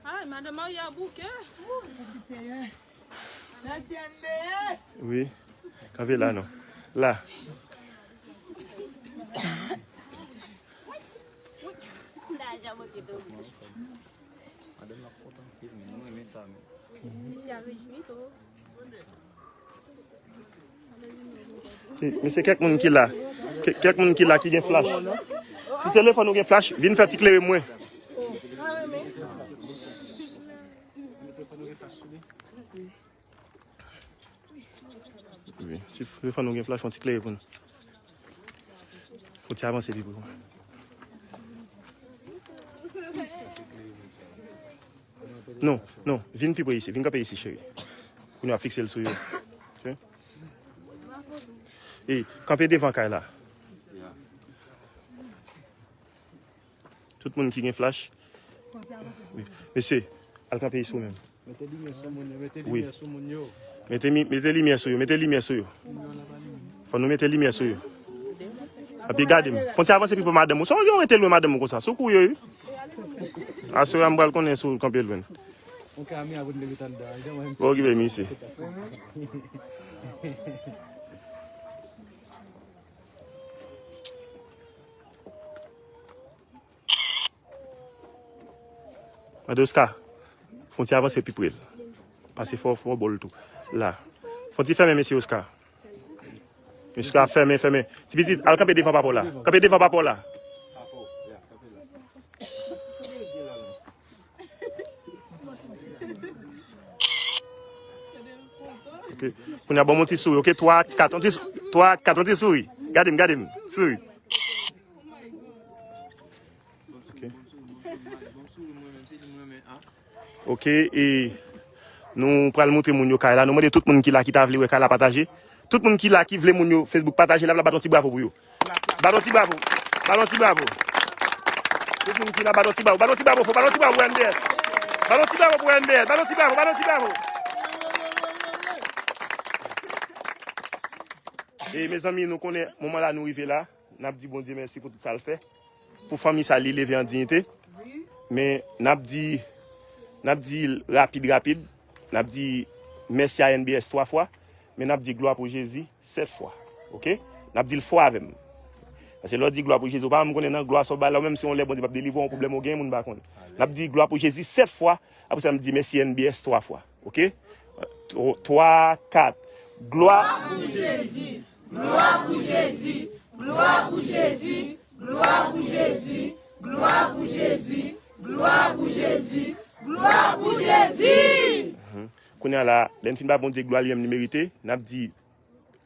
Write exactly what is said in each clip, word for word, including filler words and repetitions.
Ay, madanm Maria bouke. Mèsi, Senyè. Mèsi, N B S. Wi. Kanpe la, non. La. Mesye, kèk moun ki la. Kè- Kèk moun ki la ki gen flash. Si telefòn ou gen flash, vin fè ti klere mwen. Wi, si telefòn ou gen flash, fè yon ti klere pou nou. Fò ti avanse pi pre. Non, non, vin pi pre isi, vin kanpe isi, cheri. Pou nou ap fikse l sou yo. Ok? E, kanpe devan kay la. Tout moun ki gen flash. Wi. Mesye, al kanpe isi ou menm. Mete limyè sou moun yo, mete limyè sou moun yo. Mete, mi- mete limyè sou yo, mete limyè sou yo. Fò nou mete limyè sou yo. Epi gade m. Fò n ti avanse pi pou madanm ou. Sa w gen w rete lwen madanm ou konsa. Sou kou yo, wi. Aswè a m pral konnen si w kanpe lwen. Yon kamera pou n leve tann dan. Bon, okipe misye. Mande Oscar, fon ti avanse pi pre l. Pase fò, fò bò l tou. La. Fon ti fèmen mesye Oscar. Mesye Oscar, fèmen, fèmen. Ti pitit, al kanpe devan papa w la. Kanpe devan papa w la. Ok. Kounye a ban m yon ti souri. Ok, twa, kat, yon ti sou- twa, kat, yon ti souri. Gade m, gade m. Souri. Ok. Ok, e nou pral montre moun yo kay la. Nou mande tout moun ki la ki ta vle wè kay la pataje. Tout moun ki la ki vle moun yo Facebook pataje la, bat yon ti bravo pou yo. Bat yon ti bravo. Bat yon ti bravo. Tout moun ki la, bat yon ti bravo. Bat yon ti bravo fò. Bat yon ti bravo pou N B S. Bat yon ti bravo pou N B S. Bat yon ti bravo. Bat yon ti bravo. E mezanmi, nou konnen moman la nou rive la. N ap di Bondye mèsi pou tout sa l fè. Pou fanmi sa li leve an diyite. Men n ap di, n ap di l rapid, rapid. N ap di mèsi a N B S twa fwa. Men n ap di glwa pou Jezi sèt fwa. Ok? N ap di l fò avè m. Paske lè w di glwa pou Jezi, ou pa janm konnen nan glwa sa w bay la, ou menm si yon lè Bondye p ap delivre w yon pwoblèm ou gen, moun pa konnen. N ap di glwa pou Jezi sèt fwa. Apre sa, n ap di mèsi N B S twa fwa. Ok? Tw- Twa, kat. Glwa. Glwa pou Jezi! Glwa pou Jezi! Glwa pou Jezi! Glwa pou Jezi! Glwa pou Jezi! Glwa pou Jezi! Glwa pou Jezi! Kounye a la, lè n fin ba Bondye glwa li menm li merite, n ap di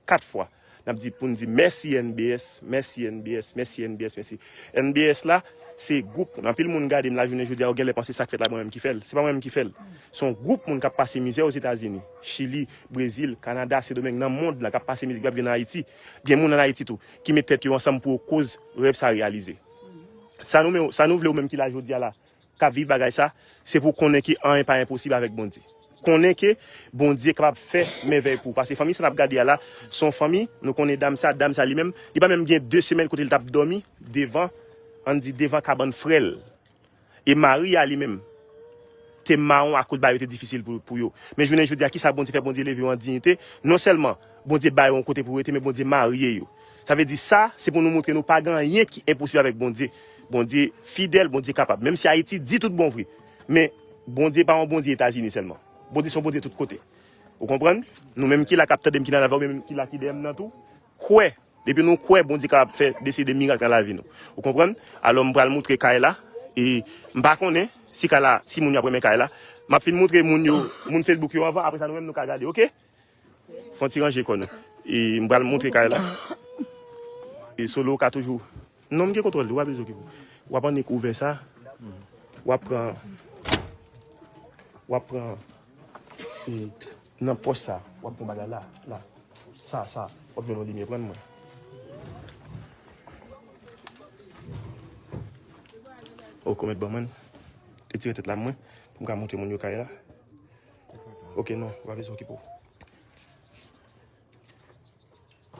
kat fwa. N ap di pou n di mèsi N B S, mèsi N B S, mèsi N B S, mèsi. N B S la, se gwoup moun. Anpil moun gade m lajounen jodi a, yo genlè panse sa k fèt la mwen menm ki fè l. Se pa mwen menm ki fè l. Se yon gwoup moun k ap pase mizè Ozetazini, Chili, Brezil, Kanada, Sendomeng, nan mond lan k ap pase mizè, ki p ap viv nan Ayiti. Gen moun ann Ayiti tou ki met tèt yo ansanm pou yo koz rèv sa reyalize. Sa nou, men, sa nou vle ou menm ki la jodi a la, k ap viv bagay sa, se pou w konnen ke anyen pa enposib avèk Bondye. Konnen ke Bondye kapab fè mèvèy pou ou. Paske fanmi sa n ap gade a la, se yon fanmi, nou konnen dam sa, dam sa li menm, li pa menm gen de semèn kote l t ap dòmi devan, ann di devan kabann frè l. E mari a li menm, te mawon akoz bagay yo te difisil pou, pou yo. Men jounen jodi a, kisa Bondye fè? Bondye leve yo an diyite. Non sèlman Bondye ba yo yon kote pou yo rete, men Bondye marye yo. Sa vle di sa, se pou nou montre nou pa gen anyen ki enposib avèk Bondye. Bondye fidèl, Bondye kapab. Menm si Ayiti di tout bon vre, men Bondye pa yon Bondye Etazini sèlman. Bondye se yon Bondye tout kote. Ou konprann? Nou menm ki la k ap tande m, ki nan lavwa, ou menm ki la ki dèyè m nan tou, kwè. Depi nou kwè, Bondye kapab fè deside mirak nan lavi nou. Ou konprann? Alò, m pral montre kay la. E m pa konnen si kay la, si moun yo ap renmen kay la. M ap fin montre moun yo, moun Facebook yo anvan, apre sa nou menm nou ka gade, ok? Fè yon ti ranje kò nou. E m pral montre kay la. E Solo ka toujou. Non, m gen kontwòl li, w pa bezwen okipe w. W ap annik ouvè sa. W ap pran. W ap pran. E nan pòch sa, w ap pran bagay la. La. Sa, sa. W ap jwenn yon limyè, pran mwen. O, komèt ban mwen. Retire tèt la mwen. Pou m ka montre moun yo kay la. Ok, non, w pa bezwen okipe w.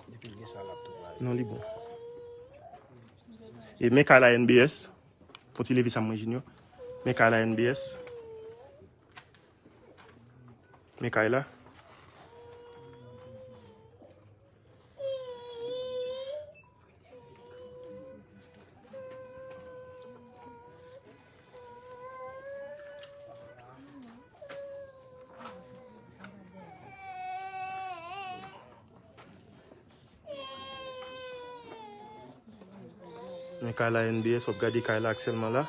Depi l gen sa, l ap tou pare. Non, li bon. E men kay la N B S. Fon ti leve sa mwen Junior. Men kay la N B S. Men kay la. Men kay la N B S, w ap gade kay la aktyèlman la.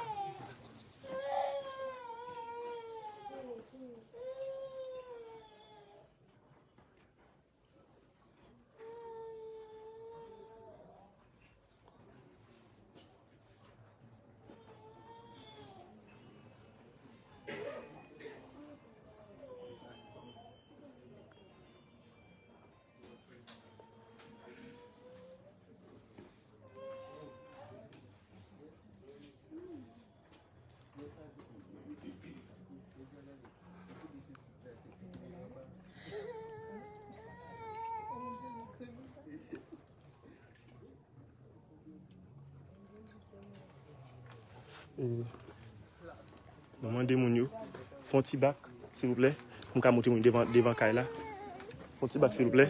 E, nou mande moun yo, fon ti bak, silvouplè, pou m ka montre moun yo devan, devan kay la. Fon ti bak, silvouplè.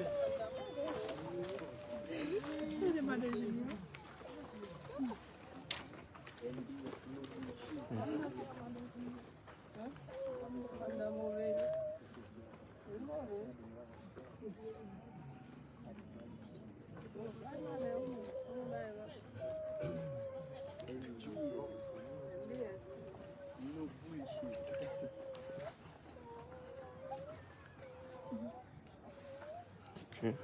Ok.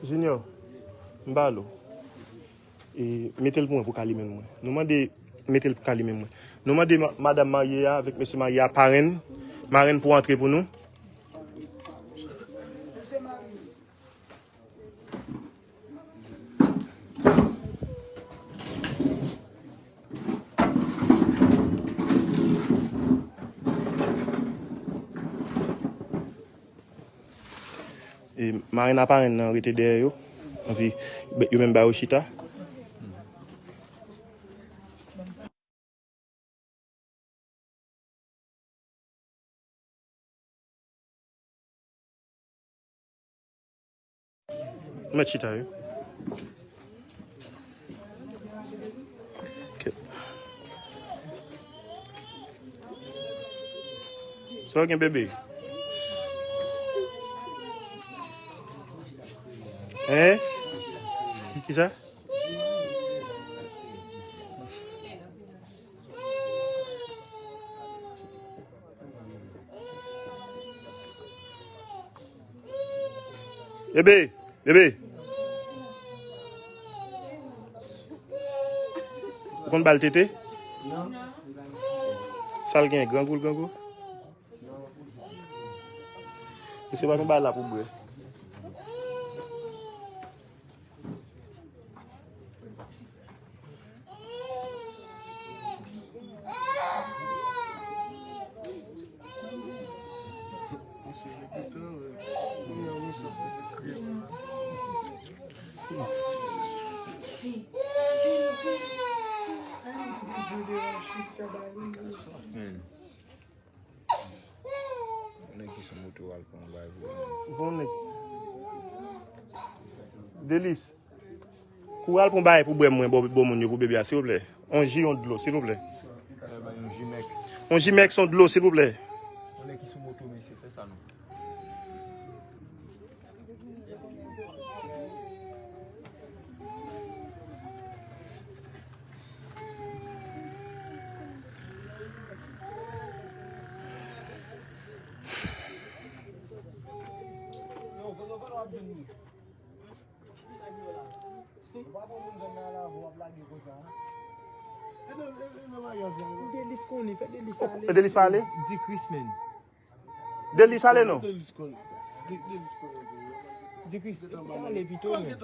Junior, m ba l ou. E, mete l pou mwen pou ka limen l mwen. Nou mande, mete l pou ka limen l mwen. Nou mande ma- madanm marye a avèk mesye marye a parenn, marenn pou antre pou nou. E, marenn ak parenn nan rete dèyè yo. Epi, yo menm ba yo chita. Ou mèt chita, wi. Ok. Sa w gen, bebe? Hein? Kisa? Bebe, bebe. Ou konn ba l tete? Sa l gen, grangou l grangou? Mesye pa konn ba l la pou bwè. Delis, kouri al pran bagay pou bwè mwen, bon, bon moun yo pou bebe a, silvouplè. On ji, on dlo, silvouplè. On Jimex, on dlo, silvouplè. Yon nèg ki sou moto, mesye, fè sa non. Delis konnen, fè Delis ale. Delis pa ale? Di Chris, men. Delis ale non. Di Chris, ale pito, men.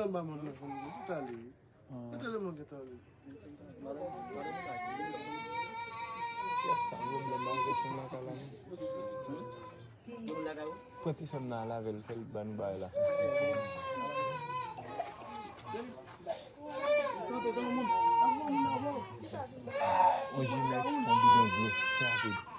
Sa pwoblèm nan kesyon nan ka la. Pran ti sèm nan al avè l, fè l ban nou bagay la. On Jimex, on bidon dlo. Sa rapid.